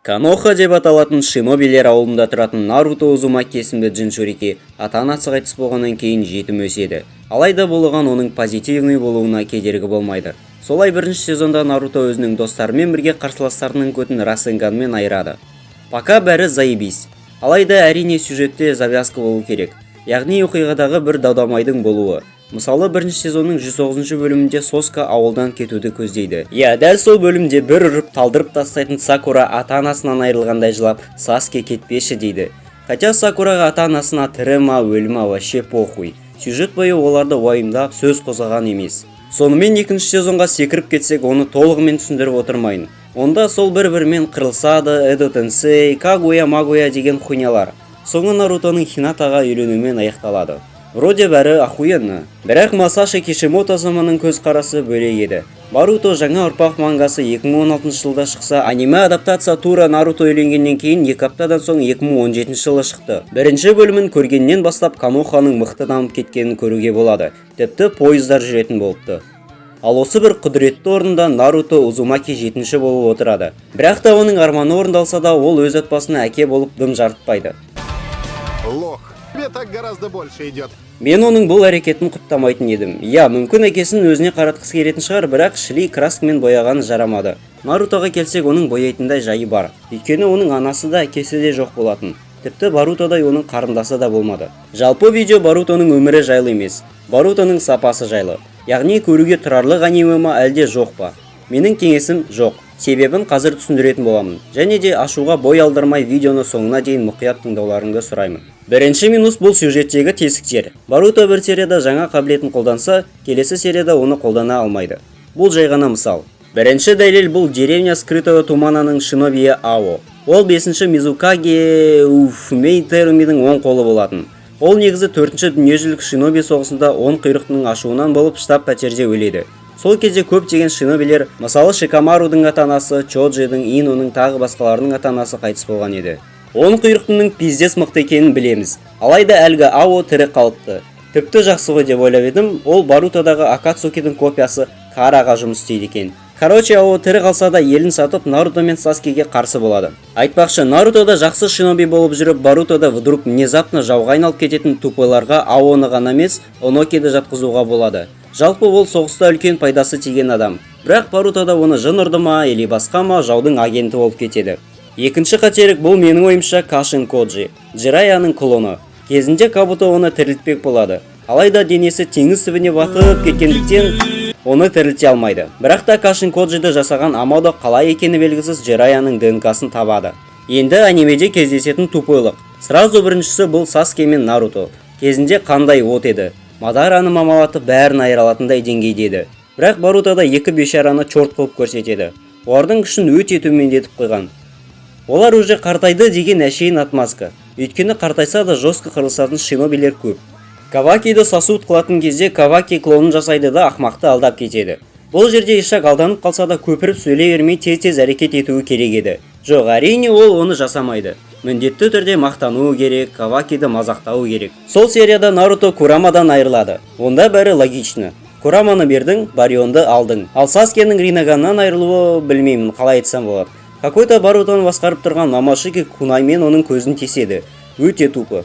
Коноха деп аталатын шинобилер ауылында тұратын Наруто Узумаки есімді джинчурики ата-анасы қайтыс болғаннан кейін жетім өседі. Алайда бұл оған оның позитивный болуына кедергі болмайды. Солай, бірінші сезонда Наруто өзінің достарымен бірге қарсыластарының көтін расенганмен айырады. Пока бәрі заебись. Алайда, әрине, сюжетте завязка болу керек, яғни оқиғадағы бір даудамайдың болуы. Мысалы, бірінші сезонның 109 бөлімінде Соске ауылдан кетуді көздейді. Иә, дәл сол бөлімде бір ұрып талдырып тастайтын Сакура ата-анасынан айырылғандай жылап, «Саске, кетпеші» дейді. Хотя Сакураға ата-анасына тірі ма, өлі ма, вообще похуй. Сюжет бойы оларды уайымдап, сөз қозғаған емес. Сонымен, екінші сезонға секіріп кетсек, оны толығымен түсіндіріп отырмайын. Онда сол бір бірімен қырылысады, Эдо Тенсей, Кагуя Магуя деген хуйнялар. Соңы Нарутоның Хинатаға үйленуімен аяқталады. Вроде бәрі охуенно, бірақ Масаши Кишимото заманның көзқарасы бөлек еді. Баруто жаңа ұрпақ мангасы 2016 жылда шықса, аниме адаптация тура Наруто үйленгеннен кейін 2 аптадан соң, 2017 жылы шықты. Бірінші бөлімін көргеннен бастап Коноханың мықты дамып кеткенін көруге болады. Тіпті пойыздар жүретін болыпты. Ал осы бір құдіретті орында Наруто Узумаки жетінші болып отырады. Бірақ та оның арманы орындалса да, ол өз отбасына әке болып дым жарытпайды. Лох. Тебе так гораздо больше идет. Мен оның бұл әрекетін құптамайтын едім. Иә, мүмкін, әкесін өзіне қаратқысы келетін шығар, бірақ шіли краскамен бояған жарамады. Нарутоға келсек, оның бояйтындай жайы бар, өйткені оның анасы да, әкесі де жоқ болатын. Тіпті Барутодай оның қарындасы да болмады. Жалпы, видео Барутоның өмірі жайлы емес, Барутоның сапасы жайлы, яғни көруге тұрарлық аниме ма, әлде жоқ па? Менің кеңесім: жоқ. Себебін қазір түсіндіретін боламын. Және де ашуға бой алдырмай, видеоны соңына дейін мұқият тыңдауларыңды сұраймын. Бірінші минус — бұл сюжеттегі тесіктер. Баруто бір серияда жаңа қабілетін қолданса, келесі серияда оны қолдана алмайды. Бұл жай ғана мысал. Бірінші дәлел — бұл деревня скрытого тумананың шинобиі Ао. Ол бесінші Мизукаге Уфмей Терумидің оң қолы болатын. Ол негізі төртінші дүниежүзілік шиноби соғысында он құйрықтың ашуынан болып, штаб пәтерде өледі. Сол кезде көптеген шинобилер, мысалы, Шикамарудың ата-анасы, Чоджидің, Иноның, тағы басқаларының ата-анасы қайтыс болған еді. Он құйрықтының пиздец мықты екенін білеміз. Алайда әлгі Ао тірі қалыпты. Тіпті жақсы ғой деп ойлап едім, ол Барутодағы Акацукидің копиясы Караға жұмыс істейді екен. Короче, Ао тірі қалса да, елін сатып, Наруто мен Саскеге қарсы болады. Айтпақшы, Нарутода жақсы шиноби болып жүріп, Барутода вдруг внезапно жауға айналып кететін тупойларға Аоны ғана емес, Онокиді жатқызуға болады. Жалпы, ол соғыста үлкен пайдасы тиген адам. Бірақ Барутода оны жын ұрды ма или басқа ма, жаудың агенті болып кетеді. Екінші қателік — бұл, менің ойымша, Кашин Коджи, Джираяның клоны. Кезінде Кабуто оны тірілтпек болады. Алайда денесі теңіз түбіне батып кеткендіктен, оны тірілте алмайды. Бірақ та Кашин Коджиді жасаған Амадо қалай екені белгісіз Джираяның ДНК-сын табады. Енді анимеде кездесетін тупойлық. Сразу біріншісі — бұл Саске мен Наруто. Кезінде қандай от еді. Мадараны мамалатып, бәрін айыра алатындай деңгейде еді. Бірақ Барутода екі бейшараны черт қылып көрсетеді. Олардың күшін өте төмендетіп қойған. Олар уже қартайды деген әшейін отмазка. Өйткені қартайса да, жестко қырылысатын шинобилер көп. Кавакиді сосуд қылатын кезде Каваки клонын жасайды да, ақмақты алдап кетеді. Бұл жерде ишак алданып қалса да, көпіріп сөйлей бермей, тез-тез әрекет етуі керек еді. Жоқ, әрине, ол оны жасамайды. Міндетті түрде мақтануы керек, Кавакиді мазақтауы керек. Сол серияда Наруто Курамадан айырылады. Онда бәрі логично. Кураманы бердің, Барионды алдың. Ал Саскенің Рингаганнан айырылуы, білмеймін, қалай айтсам болады. Какой-то Барутоны басқарып тұрған Мамошики кунаймен оның көзін теседі. Өте тупо.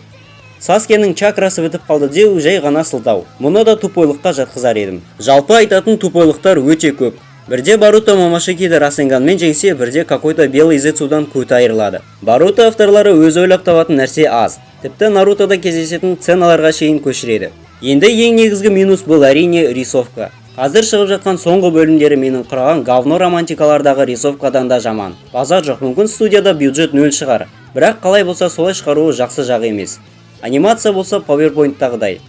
Саскенің чакрасы бітіп қалды деу жай ғана сылтау. Мұны да тупойлыққа жатқызар едім. Жалпы, айтатын тупойлықтар өте көп. Бірде Баруто Мамошикиді Расенганмен жеңсе, бірде какой-то белый зецудан көті айырылады. Баруто авторлары өзі ойлап табатын нәрсе аз. Тіпті Нарутода кездесетін сценаларға шейін көшіреді. Енді ең негізгі минус — бұл, әрине, рисовка. Қазір шығып жатқан соңғы бөлімдері менің құраған говно романтикалардағы рисовкадан да жаман. Базар жоқ, мүмкін, студияда бюджет нөл шығар. Бірақ қалай болса солай шығаруы жақсы жағы емес. Анимация болса PowerPoint-тағыдай.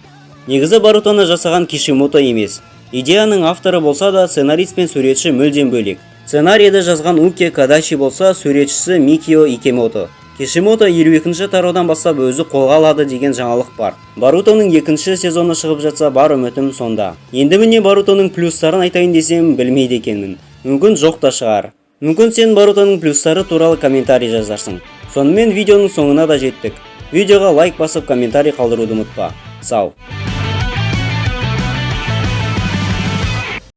Негізі Барутоны жасаған Кишимото емес. Идеяның авторы болса да, сценарист пен суретші мүлдем бөлек. Сценарийді жазған Уке Кадачи болса, суретшісі Микио Икемото. Кишимото 52 тараудан бастап өзі қолға алады деген жаңалық бар. Барутоның екінші сезоны шығып жатса, бар үмітім сонда. Енді міне, Барутоның плюстарын айтайын десем, білмейді екенмін. Мүмкін, жоқ та шығар. Мүмкін, сен Барутоның плюстары туралы комментарий жазарсың. Сонымен, видеоның соңына да жеттік. Видеоға лайк басып, комментарий қалдыруды ұмытпа. Сау.